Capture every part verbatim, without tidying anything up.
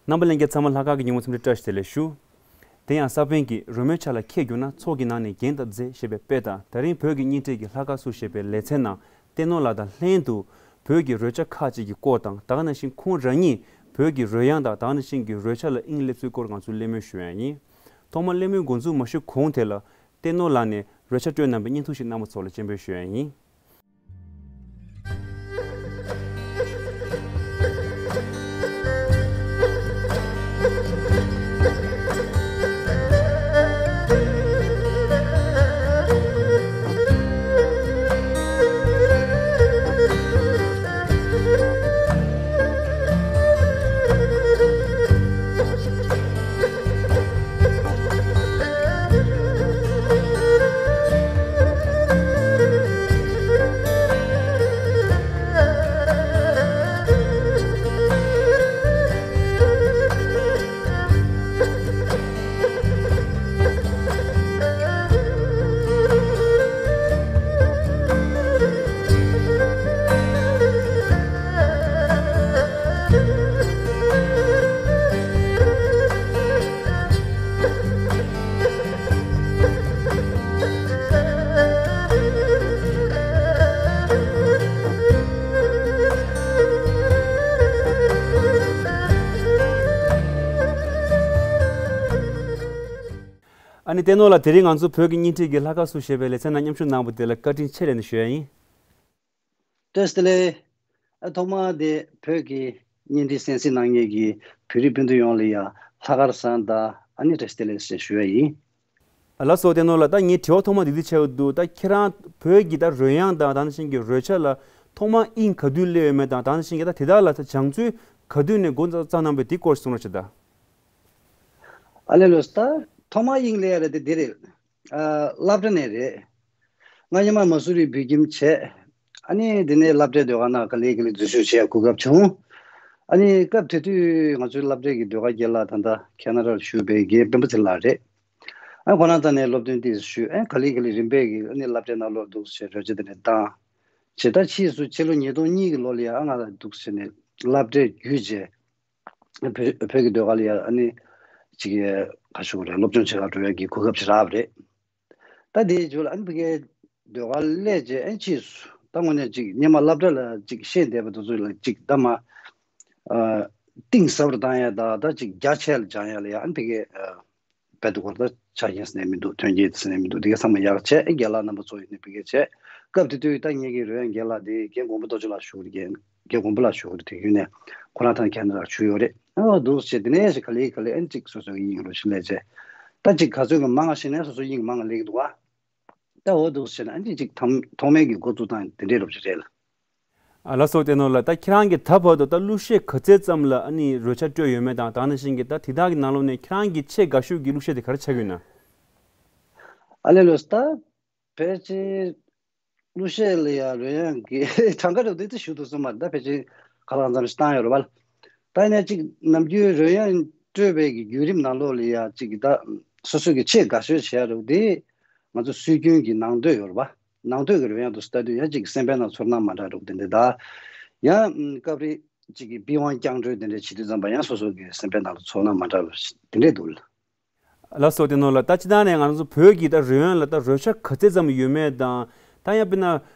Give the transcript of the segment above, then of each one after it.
རྣམ་པ་ལྷན་རྒྱས་ཚང་མ་ལྷག་དཀར་གྱི་ཉིན་མོ་འཚམས་འདྲི་བཀྲ་ཤིས་བདེ་ལེགས་ཞུ། དེ་ཡང་ས་པཎ་གྱིས་རོལ་མོའི་ཆ་ལ་མཁས་གྱུར་ན། ཚོགས་ཀྱི་ནང་ནས་རྒྱན་དང་རྫས་ཞེས་པའི་དཔེ་ལྟར། ད་རིང་བོད་ཀྱི་བརྙན་འཕྲིན་གྱི་ལྷ་ཁང་སུ་ཞེས་པའི་ལེ་ཚན་ནང་གཏེར་ནོར་ལགས་དང་ལྷན་དུ་བོད་ཀྱི་རོལ་ཆ་ཁག་ཅིག་གི་སྐོར་དང་། ད་ག་ནང་བཞིན་ཁོང་རང་ཉིད་བོད་ཀྱི་རོལ་དབྱངས་དང་། ད་ག་ནང་བཞིན་གྱི་རོལ་ཆ་ལ་དབྱིངས་སླེབས་ཚུལ་སྐོར་ང་ཚོས་གླེང་མོལ་ཞུ་ཡ་ཡིན། ཐོག་མར་གླེང་མོལ་འགོ་འཛུགས་མ་ཞུས་གོང་དེ་ལ་གཏེར་ནོར་ལགས་ནས་རོལ་ཆ་སྤྲོད་གནང་བའི་བརྙན་ཐུང་ཞིག་རྣམ་པ་ཚོ་ལ་སྤྱན་འབུལ་ཞུ་ཡ་ཡིན། ཨ་ནི་གཏེར་ནོར་ལགས། དེ་རིང་ང་ཚོ་བོད་ཀྱི་བརྙན་འཕྲིན་གྱི་ལྷ་ཁང་སུ་ཞེས་པའི་ལེ་ཚན་ནང་མཉམ་ཞུགས་གནང་བ་དེ་ལ་བཀའ་དྲིན་ཆེ་རེད་ནས་ཞུ་ཡ་ཡིན། བཀྲ་ཤིས་བདེ་ལེགས། ཨ་ཐོག་མར་དེ་བོད་ཀྱི་བརྙན་འཕྲིན་གསན་གཟིགས་གནང་མཁན་གྱི་བོད་རིགས་སྤུན་ཟླ་ཡོངས་ལ་ཡང་ལྷག་དཀར་བཟང་དང་ཨ་ནི་བཀྲ་ཤིས་བདེ་ལེགས་ཞེས་ཞུ་ཡ་ཡིན། ལགས་སོ། གཏེར་ནོར་ལགས། ད་ངས་དྲི་བ་ཐོག་མ་འདི་འདི་བྱས་ཡོད་འདུག་ད་ཁྱེད་རང་བོད་ཀྱི་ད་རོལ་དབྱངས་དང་། ད་ནང་བཞིན་གྱི་རོལ་ཆ་ལ་ཐོག་མར་དབྱིངས་ག་དུས་སླེབས་ཡོད་མེད་དང་། ད་ནང་བཞིན་གྱི་ད་དེ་དག་ལ་ད་སྦྱང་བརྩོན་ག་དུས་ནས་འགོ་བརྩམས་གནང་བའི་དེ་སྐོར་གསུང་རོགས་བྱེད་ད། ཨ་ལས། ལགས་སོ། ད་ཐོག་མར་དབྱིངས་སླེབས་ཡ་རེད་དེ་འདི་རེད། ཨ་སློབ་གྲྭ་ནས་རེད། ང་སྔོན་མ་མ་སུ་རི་བོད་ཁྱིམ་བྱས། ཨ་ནི་དེ་ནས་སློབ་གྲྭའི་ཟློས་གར་ནང་ག་ལེ་ག་ལེ་འཛུལ་ཞུགས་བྱེད་ཡ་གོ་སྐབས་བྱུང་། ཨ་ནི་སྐབས་དེ་དུས་ང་ཚོའི་སློབ་གྲྭའི་གི་ཟློས་གར་རྒན་ལགས་ད་ལྟ་ཁེ་ན་ཌ་ལ་བཞུགས་པའི་རྒན་སྤེན་པ་ཚེ་ལགས་རེད། ཨ་ཁོ་རང་རྩ་ནས་སློབ་སྟོན་ཏོག་ཙམ་ཞུས། ཨ་ག་ལེ་ག་ལེ་རིམ་པས་ཀྱི་ཨ་ནི་སློབ་གྲྭའི་ནང་ལོགས་འདུག་སེ་རོལ་ཆ་དེ་འདྲ་བཏང་། བྱས། ད་ཕྱིས་སུ་ཕྱི་ལོ་ཉིས་སྟོང་གཉིས་ཀྱི་ལོ་ལ་ཡང་ང་ལ་འདུག་སེ་ནས་སློབ་གྲྭས་བརྒྱུད་བྱས། བོད་བོད་ཀྱི་ཟློས་གར་ལ་ཡང་ཨ་ནི་ཅིག་ག་ཞུ་དགོས་རེད། སློབ་སྦྱོང་བྱེད་གར་འགྲོ་ཡག་གི་གོ་སྐབས་ཅིག་རག་པ་རེད། ད་དེའི་མཇུག་ལ་ཨ་ནི་ཕ་གིའི་ཟློས་གར་སླེབས་རྗེས་ཨ་ནི་ཕྱིས་སུ་ད་དངོས་གནས་ཅིག་སྔོན་མ་སློབ་གྲྭ་ལ་ཅིག་ཤེས་བསྡད་པ་དེ་ཚོ་ལ་ཅིག་ད་མ་ཨ་གཏིང་ཟབ་རུ་བཏང་ཡ་ད་ད་ཅིག་རྒྱ་ཆེ་ལ་སྦྱང་ཡ་ལ་ཡ་ཨ་ནི་ཕ་གིའི་ཨ་རྦད་དེ་ཁོ་ད་ཆ་རྐྱེན་ཟེར་ནས་མི་འདུག། ཐོན་སྐྱེད་ཟེར་ནས་མི་འདུག། དེ་ག་ཚང་མ་ཡག་བྱས། རྒན་ལགས་རྣམ་པ་ཚོ་ཡིན་ནའི་ཕ་གིར་བྱས། སྐབས་དེ་དུས་ད་ངེད་ཀྱི་རོལ་དབྱངས་རྒན་ལགས་དེ་རྒན་མགོན་པོ་རྡོ་རྗེ་ལགས་བཞུགས་རེད། རྒན་རྒན་མགོན་པོ་ལགས་བཞུགས་རེད། དེ་ཡུན་ནས་ཁོ་རང་ད་ཁེ་ན་ཌ་ལ་བཞུགས་ཡོད་རེད། ཨ་འདུག་བྱས། དེ་ནས་ཞིག་ག་ལེ་ག་ལེ་ཨ་ནི་ཅིག་སོ་སོའི་དབྱིངས་རུ་ཞིག་སླེབས་བྱས། ད་ཅིག་ག་ཚོད་ཀྱི་མང་ང་ཞིག་ནས་སོ་སོའི་དབྱིངས་མང་ང་སླེབས་ཀྱི་འདུག་བ། ད་འོ་འདུག་བྱས་ན་ཨ་ནི་ཅིག་ཐམ་ཐོག་མའི་གི་འགོ་བཙུགས་སྟངས་དེ་འདྲའི་རོབ་ཅིག་རེད་ལ། ཨ་ལགས་སོ། གཏེར་ནོར་ལགས། ད་ཁྱེད་རང་གིས་ད་བར་དུ་ད་གླུ་གཞས་ག་ཚད་ཙམ་ལ་ཨ་ནི་རོལ་ཆ་སྤྲོད་ཡོད་མེད་དང་། ད་ནང་བཞིན་གྱི་ད་དེ་དག་གི་ནང་ལོགས་ནས་ཁྱེད་རང་གི་ཆེས་དགའ་ཤོས་ཀྱི་གླུ་གཞས་དེ་ག་རེ་ཆགས་ཀྱི་ཡོད་ན། ཨ་ལས། ལགས་སོ། ད་ཕལ་ཆེར་གླུ་གཞས་ལ་ཡང་རོལ་དབྱངས་ཀྱི་གྲངས་ཀ་རུ་དེ་ཚོ་ཞུ་ཐུབ་སོང་མ་རེད། ད་ཕལ་ཆེར་ག་ལ་གང་འཚམ་ཞིག་བཏང་ཡོད་རེད་བ། ད་ཡིན་ན་ཅིག་ནམ་རྒྱུན་རོལ་དབྱངས་སྤྲོད་པའི་གི་བརྒྱུད་རིམ་ནང་ལོགས་ལ་ཡང་ཅིག་ད་སོ་སོ་གི་ཆེས་དགའ་ཤོས་བྱས་རུ་དེ་ང་ཚོ་སྲོལ་རྒྱུན་གྱི་ནང་དོད་ཡོད་རེད་བ། ནང་དོད་ཀྱི་རོལ་དབྱངས་དེ་ཚོ་ལྟ་དུས་ཡང་ཅིག་སེམས་པའི་ནང་ཚོར་སྣང་མ་འདྲ་རུ་དེ་འདྲ། ད་ཡང་སྐབས་རེ་ཅིག་གི་པི་ཝང་རྒྱང་སྒྲོལ་དེ་འདྲ་བྱེད་དུས་ཙམ་པ་ཡང་སོ་སོ་གི་སེམས་པའི་ནང་ལ་ཚོར་སྣང་མ་འདྲ་བ་དེ་འདྲས་འདུག། ལགས་སོ། གཏེར་ནོར་ལགས། ད་སྤྱིར་བཏང་ནས་ང་རང་ཚོ་བོད་ཀྱི་ད་རོལ་དབྱངས་ལ་ད་རོལ་ཆ་ག་ཚད་ཙམ་ཡོད་མེད་དང་། ད་ཡང་དཔེར་ན་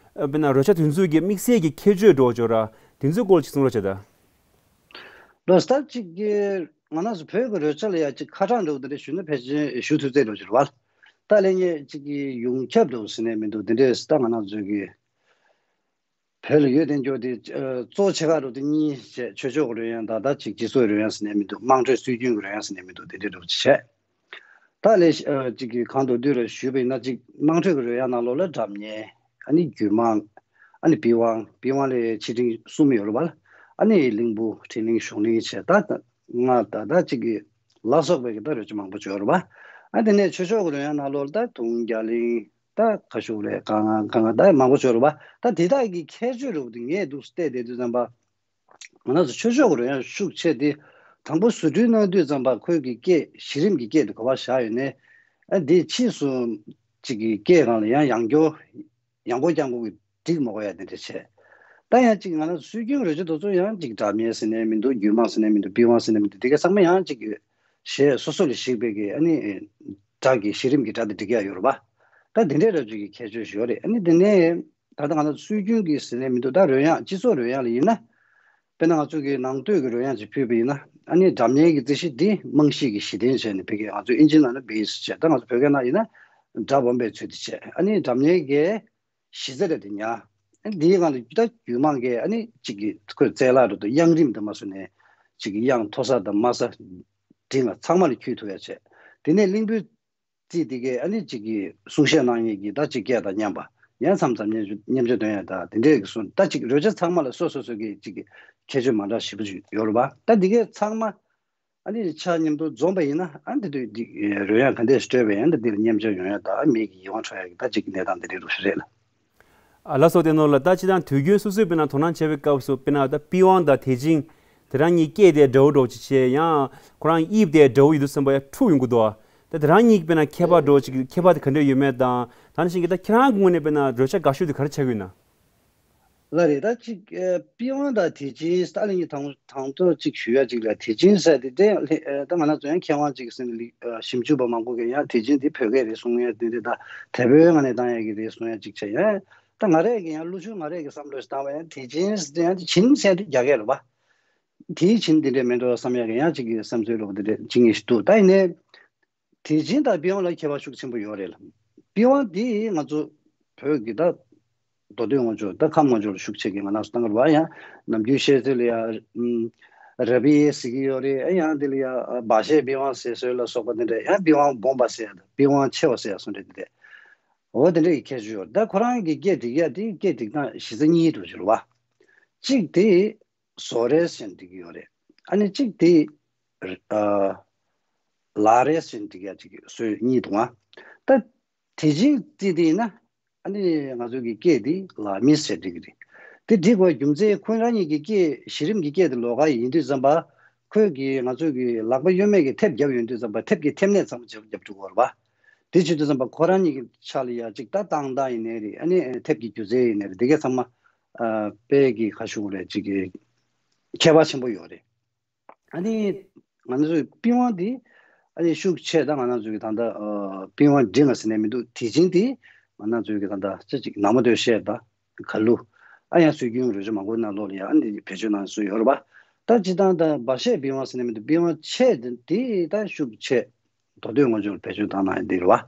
དཔེར་ན་རོལ་ཆ་དེ་ཚོ་གི་དམིགས་བསལ་གྱི་ཁྱད་ཆོས་འདྲ་བོ་ཅིག་ཡོད་ར། དེ་ཚོའི་སྐོར་ཅིག་གསུང་རོགས་བྱེད་ད། ལགས་སོ། ད་ཅིག་གི་ང་རང་ཚོ་བོད་ཀྱི་རོལ་ཆ་ལ་ཡང་ཅིག་ཁ་གྲངས་འདྲ་བོ་དེ་འདྲ་ཞུ་ན་ཕལ་ཆེར་ཞུ་ཐུབ་ཚད་འདྲ་བོ་ཅིག་རེད་བ། ད་ལན་ངས་ཅིག་གི་ཡོངས་ཁྱབ་འདྲ་བོ་ཟེར་ནས་མི་འདུག། དེ་འདྲས་ད་ང་རང་ཚོ་གི་བོད་ལ་ཡོད་དེ་འགྱོ་དེ་ཨ་གཙོ་ཆེ་ཁག་རུ་དེ་གཉིས་བྱས། ཆོས་ཕྱོགས་ཀྱི་རོལ་དབྱངས་དང་། ད་ཅིག་སྤྱི་ཚོགས་རོལ་དབྱངས་ཟེར་ནས་མི་འདུག། དམངས་ཁྲོད་སྲོལ་རྒྱུན་གྱི་རོལ་དབྱངས་ཟེར་ནས་མི་འདུག། དེ་འདྲས་འདྲ་བོ་ཅིག་བྱས། ད་ལས་ཨ་ཅིག་གི་གང་དུ་དུས་ར་ཞུས་པ་ཡིན་ན། ཅིག་དམངས་ཁྲོད་ཀྱི་རོལ་དབྱངས་ནང་ལོགས་ལ་སྒྲ་སྙན། ཨ་ནི་རྒྱུད་མང་། ཨ་ནི་པི་ཝང་། པི་ཝང་ལ་ཆེ་འབྲིང་གསུམ་ཡོད་རེད་བ། ཨ་ནི་གླིང་བུ། འཕྲིན་གླིང་། གཞུང་གླིང་བྱས། ད་ང་ད་ད་ཅིག་གི་ལ་སོགས་པའི་གི་ད་རོལ་ཆ་མང་པོ་ཅིག་ཡོད་རེད་བ། ཨ་དེ་ནས་ཆོས་ཕྱོགས་ཀྱི་རོལ་དབྱངས་ནང་ལོགས་ལ་ད་དུང་རྒྱ་གླིང་། ད་ག་ཞུ་རེད། ག་ང་ག་ང་ད་མང་པོ་ཅིག་ཡོད་རེད་བ། ད་དེ་དག་གི་ཁྱད་ཆོས་རུ་དེ་ངས་འདུག་བལྟས་བསྡད་དུས་ཙམ་པ། ང་རང་ཚོ་ཆོས་ཕྱོགས་ཀྱི་རོལ་དབྱངས་ཤུགས་ཆེ་དེ་དང་པོ་བཟོ་སྐྲུན་གནང་དུས་ཙམ་པ་ཁོའི་གི་སྐད། གཞི་རིམ་གྱི་སྐད་དེ་ག་པར་བཞག་ཡོད་ནའི། ཨ་འདི་ཕྱིས་སུ་ཅིག་གི་སྐད་སྒང་ལ་ཡང་ཡང་སྐྱོར་ཡང་སྐོར་རྐྱང་སྐོར་གྱི་འགྲིག་མ་དགོས་ཡ་དེ་འདྲ་བྱས། ད་ཡང་ཅིག་ང་རང་སྲོལ་རྒྱུན་རོལ་ཆ་དེ་ཚོ་ཡང་ཅིག་སྒྲ་སྙན་ཟེར་ནས་མི་འདུག་རྒྱུད་མང་ཟེར་ནས་མི་འདུག་པི་ཝང་ཟེར་ནས་མི་འདུག་དེ་ག་ཚང་མ་ཡང་ཅིག་གཞས་སོ་སོ་ལ་གཞིགས་པའི་གི་ཨ་ནི་སྒྲ་གི་གཞི་རིམ་གྱི་སྒྲ་དེ་སྒྲིག་ཡ་ཡོད་རེད་པ། ད་དེ་འདྲའི་རབ་ཅིག་གི་ཁྱད་ཆོས་ཤིག་ཡོད་རེད། ཨ་ནི་དེ་ནས་ད་ལྟ་ང་ཚོ་སྲོལ་རྒྱུན་གྱི་ཟེར་ནས་མི་འདུག་ད་རོལ་དབྱངས་སྤྱི་ཚོགས་རོལ་དབྱངས་ལ་ཡིན་ན། དཔེར་ན་ང་ཚོ་གི་ནང་སྟོད་ཀྱི་རོལ་དབྱངས་ཅིག་ཕུད་པ་ཡིན་ན། ཨ་ནི་སྒྲ་སྙན་གྱི་རྩིས་གཞི་འདི་རྨང་གཞི་གི་གཞི་རྟེན་བྱས་ནས་ཕ་གི་ང་ཚོ་ཨིན་ཇི་ནང་ན་བེ་སི་བྱས། ད་ང་ཚོ་བོད་སྐད་ནང་ཡིན་ན་སྒྲ་སྦོམ་པའི་ཚུལ་དུ་བྱས། ཨ་ནི་སྒྲ་སྙན་གྱི་གཞི་རྩ་རེད་དེ་ཉག་ཨ་ནི་འདིའི་སྒང་ལ་ད་རྒྱུད་མང་གི་ཨ་ནི་གཅིག་གི་ཁོས་རྩལ་ལག་རུ་དུ་དབྱངས་རིམ་དུ་མ་སུ་ནས་གཅིག་གི་དབྱངས་མཐོ་ས་དང་དམའ་ས་འབྲིང་ལ་ཚང་མ་ལ་འཁྱུད་ཐུབ་ཡ་བྱས། དེ་ནས་གླིང་བུའི་རྩིས་དེ་གས་ཨ་ནི་གཅིག་གི་གསུང་བཤད་གནང་མཁན་གྱི་ད་གཅིག་སྐད་དང་མཉམ་པ་ཡང་མཚམས་མཚམས་མཉམ་མཉམ་སྤྱོད་འདོན་ཡ་ད་དེ་འདྲས་ཀྱི་གསུང་ད་གཅིག་རོལ་ཆ་ཚང་མ་ལ་སོ་སོ་སོ་གི་གཅིག་གི་ཁྱད་ཆོས་མ་འདྲ་ཞེ་པོ་ཅིག་ཡོད་རེད་པ། ད་འདི་གས་ཚང་མ་ཨ་ནི་ཆ་མཉམ་དུ་འཛོམས་པ་ཡིན་ན་ཨ་འདི་དུས་འདི་རོལ་དབྱངས་ག་འདྲས་སྤྲོད་པ་ཡང་ད་འདི་ལ་མཉམ་སྤྱོད་ཡོང་ཡ་ད་མིག་གི་ཡིད་དབང་འཕྲོག་ཡ་གི་ད་གཅིག་གི་གནས་སྟངས་འདི་འདྲས་རུ་རེད་ལ། ཨ་ལགས་སོ། བསྟན་ནོར་ལགས། ད་སྤྱིར་བཏང་དུས་རྒྱུན་སོ་སོས་དཔེར་ན་དོ་སྣང་བྱས་པའི་སྐབས་སུ་དཔེར་ན་ད་པི་ཝང་དང་དེ་ཅིང་དེ་རང་གཉིས་སྐད་དེ་འདྲ་བོ་འདྲ་བོ་ཅིག་བྱས། ཡང་ཁོ་རང་དབྱིབས་དེ་འདྲ་བོ་ཡོད་དུས་ཙམ་པ་ཡང་འཁྲུག་ཡོང་གི་འདུག་ད་དེ་རང་གཉིས་ཀྱི་དཔེར་ན་ཁྱད་པར་འདྲ་བོ་ཅིག་ཁྱད་པར་དེ་ག་འདྲ་ཡོད་མེད་དང་། ད་ནང་བཞིན་གྱི་ད་ཁྱེད་རང་གི་ངོས་ནས་དཔེར་ན་རོལ་ཆ་དགའ་ཤོས་དེ་ག་རེ་ཆགས་ཀྱི་ཡོད་ན། ལགས་རེད། ད་ཅིག་ཨ་པི་ཝང་དང་དེ་ཅིང་ད་ལན་གྱི་དང་དང་ཐོག་ཅིག་ཞུ་ཡ་ཅིག་ལ་དེ་ཅིང་ཟེར་དེ་དེ་ཨ་ད་ང་རང་ཚོ་ཡང་མཁས་དབང་ཅིག་ཟེར་ནས་ལི་ཨ་ཞིབ་འཇུག་པ་མང་པོ་གིས་ཡང་དེ་ཅིང་དེ་བོད་སྐད་རེད་གསུང་ཡ་དེ་འདྲ་ད་དེ་བོད་ངག་ནས་བཏང་ཡ་གི་རེད་གསུང་ཡ་ཅིག་བྱས། ཡང་ད་ང་རས་གི་ཡང་བློ་ཆུང་ང་རས་གི་བསམ་བློ་ཞིག་བཏང་བ་ཡང་དེ་ཅིང་ཟེར་དེ་ཡང་དེ་ཅིང་ཟེར་དེ་རྒྱ་སྐད་རེད་པ། དེའི་ཅིང་དེ་འདྲས་མེད་འགྲོ་བསམ་ཡ་གི་ཡང་ཅིག་གི་བསམ་ཚུལ་ལོག་དེ་འདྲས་ཅིག་ངེས་ཤིག་འདུག་ད་ཡིན་ནའི། དེ་ཅིང་དང་པི་ཝང་ལ་ཁྱད་པར་ཤུགས་ཆེན་པོ་ཡོད་རེད་ལ། པི་ཝང་འདི་ང་ཚོ་བོད་ཀྱི་ད་མདོ་སྟོད་ངོས་ཕྱོགས་ད་ཁམས་ངོས་ཕྱོགས་ལ་ཤུགས་ཆེ་གི་ང་རང་ཚོ་ད་གར་བ་ཡང་ནམ་རྒྱུན་བཤད་ཚུལ་ལ་ཡང་ར་བི་ཡེ་ཟེར་གི་ཡོད་རེད། ཨ་ཡང་འདི་ལ་ཡང་བ་ཤད་པི་ཝང་ཟེར་སྲོལ་ལ་སོགས་པ་འདི་འདྲ་ཡང་པི་ཝང་སྦོམ་པ་ཟེར་ཡ་དང་པི་ཝང་ཆེ་བ་ཟེར་ཡ་སོགས་འདྲ་འདི་འདྲ་འོ་དེ་འདྲ་ཡི་ཁྱད་ཆོས་ཡོད། ད་ཁོ་རང་གི་སྐད་སྒྲིག་ཡ་དེ་སྐད་སྒྲིག་སྟངས་གཞི་རྩ་གཉིས་འདུག་ཟེར་བ། གཅིག་དེ། བཟོ་རེས་ཟེར་འགྲིག་གི་ཡོད་རེད། ཨ་ནི་གཅིག་དེ་ཨ་ལ་རེས་ཟེར་འགྲིག་ཡ་གཅིག་སྲོལ་གཉིས་འདུག་ཨ། ད་དེ་ཅིང་རྩིས་དེ་ཡིན་ན་ཨ་ནི་ང་ཚོ་གི་སྐད་དེ་ལ་མི་ཟེར་འགྲིག་གི་རེད། དེ་འགྲིག་པའི་རྒྱུ་མཚན་ཁོ་རང་ཉིད་ཀྱི་སྐད་གཞི་རིམ་གྱི་སྐད་དེ་ལོགས་ཀ་ཡིན་དུས་ཙམ་པ་ཁོས་གི་ང་ཚོ་གི་ལག་པ་གཡོན་མས་གི་ཐེབས་བརྒྱབ་ཡོང་དུས་ཙམ་པ་ཐེབས་ཀྱི་ཐེབས་གནས་ཚང་མ་བརྒྱབ་བརྒྱབ་འགྲོ་གི་ཡོད་རེད་པ། དེ་བྱེད་དུས་ཙམ་པ་ཁོ་རང་ཉིད་ཀྱི་ཆ་ལ་ཡ་གཅིག་ད་བཏང་སྟངས་ཡིན་ནའི་རེད། ཨ་ནི་ཐེབས་ཀྱི་སྒྱུ་རྩལ་ཡིན་ནའི་རེད། དེ་གས་ཚང་མ་ཨ་དཔེ་གི་ཁ་ཤུགས་རེད་ཅིག་གི་ཁྱད་པར་ཆེན་པོ་ཡོད་རེད། ཨ་ནི་ང་ཚོའི་པི་ཝང་འདི་ཨ་ནི་ཤུགས་ཆེ་ད་ང་རང་ཚོ་གི་ད་ལྟ་ཨ་པི་ཝང་འབྲིང་ང་ཟེར་ནས་མི་འདུག་དེ་ཅིང་དེ་ང་རང་ཚོ་གི་ད་ལྟ་ཅི་ཅིག་ནང་མ་སྟོད་བཤད་ད་ག་ལུ་ཨ་ཡང་སྲོལ་རྒྱུན་རོལ་ཆ་མང་པོ་ནང་ལོགས་ལ་ཡང་ཨ་ནི་བེད་སྤྱོད་གནང་སྲོལ་ཡོད་རེད་པ། ད་སྤྱིར་བཏང་ད་བ་ཤད་པི་ཝང་ཟེར་ནས་མི་འདུག་པི་ཝང་ཆེ་དེ་དེ་ད་ཤུགས་ཆེ། མདོ་སྟོད་ངོས་ཕྱོགས་ལ་བེད་སྤྱོད་བཏང་གནང་ཡ་འདི་རེད་བ།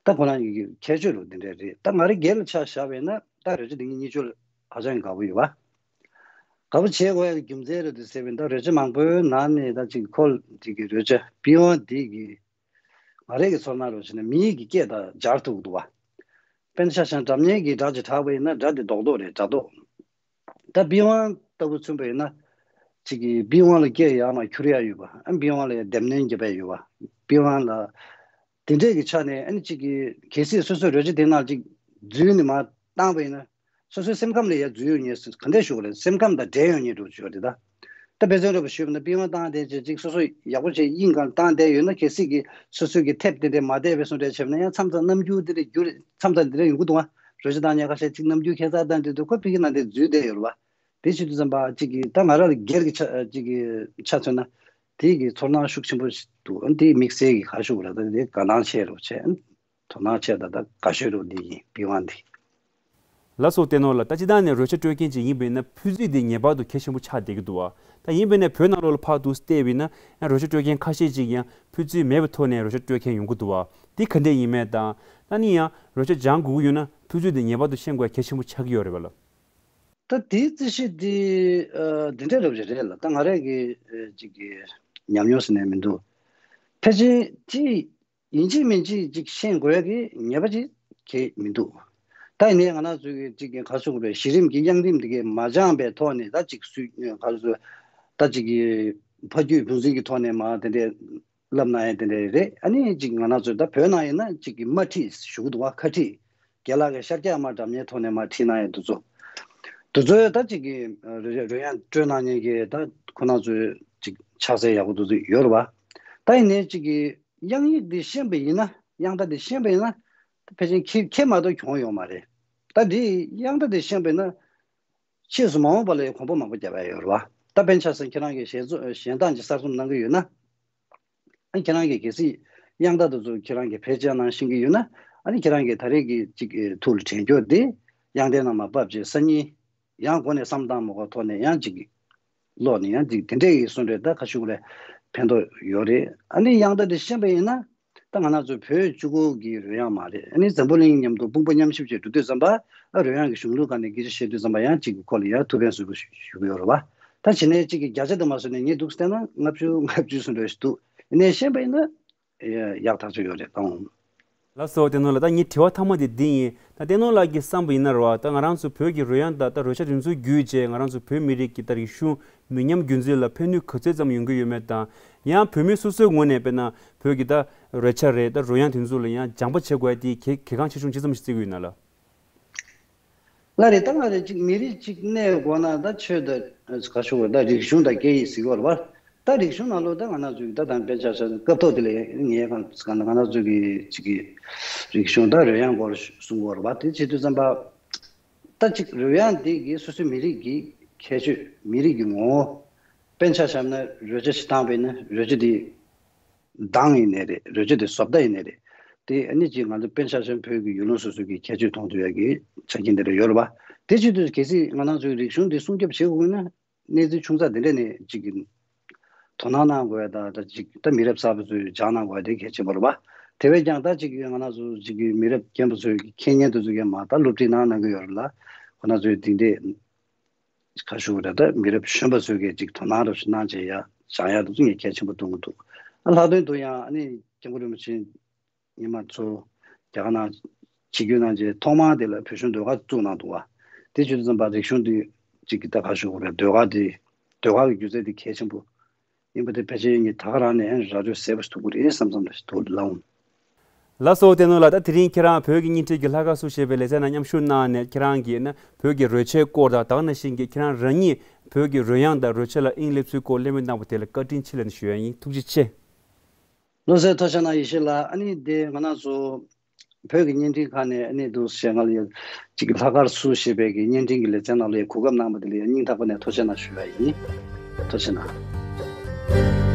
ད་ཁོ་རང་གི་ཁྱད་ཆོས་རུ་འདི་འདྲ་རེད། ད་ང་རང་སྒེར་ལ་ཆ་བཞག་པ་ཡིན་ན་ད་རོལ་ཆ་འདི་ངས་གཉིས་ཆོ་ལ་ཧ་ཅང་གི་དགའ་པོ་ཡོད་བ། དགའ་པོ་བྱེད་དགོས་ཡ་གི་རྒྱུ་མཚན་རེད་འདུག་ཟེར་བ་ཡིན། ད་རོལ་ཆ་མང་པོའི་ནང་ནས་ད་ཅིག་ཁོ་འདི་གི་རོལ་ཆ་པི་ཝང་འདི་གི་ང་རང་གི་ཚོར་སྣང་རུ་བྱས་ན་མིའི་གི་སྐད་དང་སྦྱར་ཐུབ་འདུག་བ། དཔེར་ན་ཆ་བཞག་ན་སྒྲ་སྙན་གྱི་སྒྲ་ཅིག་གྲགས་པ་ཡིན་ན་སྒྲ་དེ་རྡོག་རྡོག་རེད། སྒྲ་རྡོག་ད་པི་ཝང་ལྟ་བུ་མཚོན་པ་ཡིན་ན། གཅིག་གིས་པི་ཝང་ལ་སྐད་ཡར་མར་འཁྱུར་ཡ་ཡོད་པ། ཨ་པི་ཝང་ལ་ཡང་སྡེབ་སྣོན་རྒྱབ་ཡ་ཡོད་པ། པི་ཝང་ལ། དེ་འདྲས་ཀྱི་ཆ་ནས་ཨ་ནི་གཅིག་གིས་གལ་སྲིད་སོ་སོའི་རོལ་ཆ་དེ་ནང་གཅིག་འཛུལ་ནས་མར་བཏང་པ་ཡིན་ན། སོ་སོའི་སེམས་ཁམས་ལ་ཡང་འཛུལ་ཡོང་ཉེན་ག་འདྲས་ཞུ་དགོས་རེད། སེམས་ཁམས་དང་འབྲེལ་ཡོང་ཉེན་འགྲོ་བྱུང་བ་རེད་ད། ད་དཔེ་མཚོན་རེ་བ་ཞུས་པ་ན་པི་ཝང་བཏང་བསྡད་བྱས་གཅིག་སོ་སོ་ཡག་པོ་བྱས་དབྱིངས་སྒང་བཏང་བསྡད་ཡོད་ན་གལ་སྲིད་ཀྱི་སོ་སོའི་གི་ཐེབས་དེ་འདྲས་མ་བསྡད་པའི་བཟོ་འདྲས་བྱས་པ་ན་ཡང་མཚམས་མཚམས་རྣམ་འགྱུར་དེ་འདྲས་འགྱུར་མཚམས་མཚམས་དེ་འདྲས་ཡོང་གི་འདུག་ཨ། རོལ་ཆ་བཏང་ཉེན་ཁ་ཤས་གཅིག་རྣམ་འགྱུར་ཁྱད་མཚར་བཏང་དུས་དུས་ཁོ་ཕ་གི་ནང་དེ་འཛུལ་བསྡད་ཡོད་རེད་བ། དེ་བྱེད་དུས་ཙམ་པ་གཅིག་གིས་ད་ང་རང་ལ་སྒེར་གྱི་ཆ་གཅིག་གི་ཆ་མཚོན་ན། དེ་གི་ཚོར་སྣང་ཤུགས་ཆེན་པོ་ཞིག་འདུག་ཨ་དེ་དམིགས་བསལ་གྱི་ག་ཤུགས་རེད། ད་དེ་དགའ་སྣང་ཆེ་རུ་བྱས། དོ་སྣང་ཆེ་ད་ད་དགའ་ཤོས་རུ་འདི་ཡིན་པི་ཝང་འདི། ལགས་སོ། བསྟན་ནོར་ལགས། ད་སྤྱིར་བཏང་ནས་རོལ་ཆ་དཀྲོལ་མཁན་ཅིག་ཡིན་པས་ན་ཕུད་རྫས་འདི་ངེས་པར་དུ་གལ་ཆེན་པོ་ཆགས་བསྡད་ཀྱི་འདུག་བ། ད་ཡིན་པས་ན་བོད་ནང་ལོགས་ལ་ཕར་འདུག་བལྟས་པས་ན་ཡང་རོལ་ཆ་དཀྲོལ་མཁན་ཁ་ཤས་ཅིག་ཡང་ཕུད་རྫས་མེད་པའི་ཐོག་ནས་རོལ་ཆ་དཀྲོལ་མཁན་ཡོང་གི་འདུག་བ། འདི་ག་འདྲས་ཡིན་མེད་དང་། ད་ནི་ཡང་རོལ་ཆ་སྦྱང་དགོས་ཀྱི་ཡོད་ན་ཕུད་རྫས་འདི་ངེས་པར་དུ་ཤེས་དགོས་གལ་ཆེན་པོ་ཆགས་ཀྱི་ཡོད་རེད་བ་ལགས། ད་དེའི་རྩིས་གཞི་འདི་ཨ་འདི་འདྲ་རབ་ཅིག་རེད་ལ། ད་ང་རང་གི་ཨ་ཅིག་གི་ཉམས་མྱོང་ཟེར་ནས་མི་འདུག་ཕལ་ཆེར་ཅིག་ཡིན་གཅིག་མིན་གཅིག་ཅིག་ཤེས་དགོས་ཀྱི་ངེས་པ་ཅིག་གི་མི་འདུག་ད་ཡིན་ནའི་ང་རང་ཚོའི་གི་ཅིག་གི་ག་རེ་ཟེར་དགོས་རེད། གཞི་རིམ་གྱི་དབྱངས་རིམ་འདི་གི་མ་སྦྱངས་པའི་ཐོག་ནས་ད་ཅིག་སུས་ག་རེ་ཟེར། ད་ཅིག་གི་ཕ་རྒྱུད་བུ་འཛིན་གྱི་ཐོག་ནས་མ་དེ་འདྲའི་བསླབ་གནང་ཡས་དེ་འདྲ་རེད། ཨ་ནི་ཅིག་ང་རང་ཚོ་ད་བོད་ནང་ཡིན་ན་ཅིག་གི་དམར་ཁྲིད་ཞུ་གི་འདུག་བ། ཁ་ཁྲིད། རྒན་ལགས་ཀྱིས་ཤར་རྒྱག་དམར་སྒྲ་སྙན་ཐོག་ནས་མར་ཁྲིད་གནང་ཡས་འདུག་ཚོ། འདུག་ཚོ་ད་ཅིག་གི་རོལ་དབྱངས་དཀྲོལ་གནང་མཁན་གྱི་ད་ཁོ་རང་ཚོའི་ཅིག་ཕྱག་འཚལ་ཡག་པོ་འདུག་ཚོ་ཡོད་རེད་བ། ད་ཡིན་ནའི་ཅིག་གི་དབྱངས་ཡིག་འདི་ཤེས་པ་ཡིན་ན། དབྱངས་རྟ་འདི་ཤེས་པ་ཡིན་ན། ཕལ་ཆེར་ཁྱེད་ཁྱེད་མ་གཏོགས་གྱོང་ཡོད་མ་རེད། ད་འདི་དབྱངས་རྟ་འདི་ཤེས་པ་ཡིན་ན། ཕྱིས་སུ་མ་འོངས་པ་ལ་ཡང་གོམ་པ་མང་པོ་རྒྱབ་ཡ་ཡོད་རེད་བ། ད་དཔེར་ན་ཆ་བཞག་ན་ཁྱེད་རང་གིས་གཞས་ཚོ་གཞས་གདངས་ཀྱི་གསར་རྩོམ་གནང་གི་ཡོད་ན། ཨ་ཁྱེད་རང་གིས་གལ་སྲིད་དབྱངས་རྟ་དེ་ཚོ་ཁྱེད་རང་གིས་ཕལ་ཆེར་གནང་ཤེས་ཀྱི་ཡོད་ན། ཨ་ནི་ཁྱེད་རང་གིས་ད་རེས་ཀྱི་ཅིག་ཐུགས་ལ་དྲན་རྒྱུ་དེ་དབྱངས་རྟའི་ནང་མར་ཕབ་བྱས་སང་ཉིན་ཡང་སྒོ་ནས་བསམ་བློ་བཏང་མ་དགོས་ཐོག་ནས་ཡང་ཅིག་ཀློག་ནས་ཡང་ཅིག་དེ་འདྲས་ཀྱི་གསུང་གྲོས་ད་ཁ་ཤུགས་རེ་ཕན་ཐོགས་ཡོད་རེད། ཨ་ནི་དབྱངས་རྟ་དེ་ཤེས་པ་ཡིན་ན། ད་ང་རང་ཚོ་བོད་བཅུ་དགུ་གི་རོལ་དབྱངས་མ་རེད། ཨ་ནི་འཛམ་བུ་གླིང་མཉམ་དུ་དཔུང་པ་མཉམ་གཤིབ་བྱས་འགྲོ་དུས་ཙམ་པ། ཨ་རོལ་དབྱངས་ཀྱི་གཞུང་ལུགས་སྒང་ནས་སྐད་ཆ་བཤད་དུས་ཙམ་པ་ཡང་གཅིག་གི་སྐོར་ལ་ཡང་ཐུགས་ཕན་གསོས་པ་ཞུ་གི་ཡོད་རེད་བ། ད་བྱས་ནས་གཅིག་གི་བརྒྱ་ཆ་དུ་མ་བཟོས་ནས་ངས་འདུག་བལྟས་ན་ལྔ་བཅུ་ལྔ་བཅུ་ཙམ་འདྲ་ཞིག་འདུག་ཡིན་ནའི་ཤེས་པ་ཡིན་ན་ཡག་ཐག་ཆོད་ཡོད་རེད་ད། ལགས་སོ། བསྟན་ནོར་ལགས། ད་ངའི་དྲི་བ་མཐའ་མ་དེ་འདི་ཡིན། ད་བསྟན་ནོར་ལགས་ཀྱིས་བསམ་པ་ཡིན་ན་རེད་བ། ད་ང་རང་ཚོ་བོད་ཀྱི་རོལ་དབྱངས་དང་ད་རོལ་ཆ་དེ་ཚོ་བརྒྱུད་བྱས་ང་རང་ཚོ་བོད་མི་རིགས་ཀྱི་ད་རིག་གཞུང་མི་ཉམས་རྒྱུན་འཛིན་ལ་ཕན་ནུས་ག་ཚོད་ཙམ་ཡོང་གི་ཡོད་མེད་དང་། ཡང་བོད་མི་སོ་སོའི་ངོས་ནས་དཔེར་ན་བོད་ཀྱི་ད་རོལ་ཆ་རེད། ད་རོལ་དབྱངས་དེ་ཚོ་ལ་ཡང་སྦྱང་པ་བྱེད་དགོས་ཡ་དེ་གལ་གལ་འགངས་ཆེ་ཆུང་ཇི་ཙམ་ཞིག་བརྩི་གི་ཡོད་ན་ལགས། ལགས་རེད། ད་ང་རེ་གཅིག་མི་རིགས་གཅིག་གནས་དགོས་ན་ད་ཆོས་དང་ག་ཞུ་དགོས། ད་རིག་གཞུང་དང་སྐད་ཡིག་ཟེར་གྱི་ཡོད་རེད་པ། ད་རིག་གཞུང་ནང་ལོགས་ད་ང་རང་ཚོའི་ད་དང་དཔེ་ཆ་བཞག་ན་སྐབས་ཐོག་དེ་ལ་ངས་གང་གང་ང་རང་ཚོའི་གི་གཅིག་གི་རིག་གཞུང་ད་རོལ་དབྱངས་སྐོར་གསུང་གི་ཡོད་རེད་པ། དེ་བྱེད་དུས་ཙམ་པ་ད་གཅིག་རོལ་དབྱངས་འདི་གི་སོ་སོའི་མི་རིགས་ཀྱི་ཁྱད་ཆོས། མི་རིགས་ཀྱི་ངོ་བོ། དཔེར་ན་ཆ་བཞག་ན་རོལ་ཆ་ཞིག་བཏང་བས་ན་རོལ་ཆ་དེ་གདངས་ཡིན་ནའི་རེད། རོལ་ཆ་དེ་བཟོ་ལྟ་ཡིན་ནའི་རེད། དེ་ཨ་ནི་ཅིག་ང་ཚོ་དཔེར་ན་ཆ་བཞག་ན་བོད་ཀྱི་ཡུལ་ལུང་སོ་སོ་གི་ཁྱད་ཆོས་མཐོང་ཐུབ་ཡ་གི་ཆ་རྐྱེན་དེ་འདྲ་ཡོད་རེད་པ། དེ་བྱེད་དུས་གལ་སྲིད་ང་རང་ཚོའི་རིག་གཞུང་འདི་སྲུང་སྐྱོབ་བྱེད་དགོས་ན་གནས་ཚུལ་ཆུང་ཙག་འདི་འདྲ་ནས་ཅིག་གི་དོ་སྣང་གནང་དགོས་ཡ་དང་། ད་ཅིག་ད་མི་རབས་གསར་པ་ཚོས་སྦྱང་གནང་དགོས་ཡ་དེ་གལ་ཆེན་པོ་རེད་པ། དེ་བས་ཀྱང་ད་ཅིག་ང་རང་ཚོ་ཅིག་གི་མི་རབས་རྒན་པ་ཚོས་མཁས་སྙན་དེ་ཚོ་གིས་མ་ད་སློབ་ཁྲིད་གནང་གནང་གི་ཡོད་རེད་ལ། ཁོ་ན་ཚོས་འདི་འདྲས་ཁ་ཤུ་རེད། ད་མི་རབས་གཞོན་པ་ཚོས་གི་ཅིག་དོ་སྣང་རབ་ཞིག་གནང་བྱས་ཡ་སྦྱང་ཡ་དེ་ཚོ་ངས་གལ་ཆེན་པོ་མཐོང་གི་འདུག་ཨ་ལྷག་དོན་དུ་ཡང་ཨ་ནི་སྐྱབས་མགོན་རིན་པོ་ཆེ་ཉི་མ་ཚོ་རྒྱ་གར་ནང་ཆིབས་བསྒྱུར་གནང་རྗེས་ཐོག་མར་དེ་ལ་བོད་གཞུང་ཟློས་གར་བཙུགས་གནང་འདུག་བ། དེ་བྱེད་དུས་ཙམ་པ་རིག་གཞུང་འདི་གཅིག་གི་ད་ག་ཞུ་དགོས་རེད། ཟློས་གར་འདི་ཟློས་གར་གྱི་སྒྱུ་རྩལ་འདི་གལ་ཆེན་པོ་ཡིན་པ་དེ་ཕལ་ཆེར་ངས་ད་ག་རང་ནས་ར་སྤྲོད་གསལ་པོ་ཞིག་ཐུབ་ཀྱི་རེད་བསམ་བསམ་ཞིག་འདུག་ལགས། ལགས་སོ། བསྟན་ནོར་ལགས། ད་དེ་རིང་ཁྱེད་རང་བོད་ཀྱི་བརྙན་འཕྲིན་གྱི་ལྷག་དཀར་སུ་ཞེས་པའི་ལེ་ཚན་ནང་མཉམ་ཞུགས་གནང་ནས་ཁྱེད་རང་གིས་ན་བོད་ཀྱི་རོལ་ཆའི་སྐོར་དང་དེ་ནང་བཞིན་གྱི་ཁྱེད་རང་རང་ཉིད་བོད་ཀྱི་རོལ་དབྱངས་དང་རོལ་ཆ་ལ་དབྱིངས་སླེབས་ཚུལ་སྐོར་གླེང་མོལ་གནང་བ་དེ་ལ་བཀའ་དྲིན་ཆེ་ལབ་ནས་ཞུ་ཡ་ཡིན། ཐུགས་རྗེ་ཆེ། བློ་གསལ། ཐུགས་རྗེ་གནང་། ཡེ་ཤེས་ལགས། ཨ་ནི་དེ་ང་རང་ཚོ་བོད་ཀྱི་བརྙན་འཕྲིན་ཁང་ནས་ཨ་ནི་འདུག་ཞེས་ང་ལ་ཡ་གཅིག་གི་ལྷག་དཀར་སུ་ཞེས་པའི་གི་བརྙན་འཕྲིན་གྱི་ལེ་ཚན་ནང་ལ་ཡ་གོ་སྐབས་གནང་བ་དེ་ལ་ཡ་སྙིང་ཐག་པ་ནས་ཐུགས་རྗེ་གནང་ཞུ་ཡ་ཡིན། ཐུགས་རྗེ་གནང་།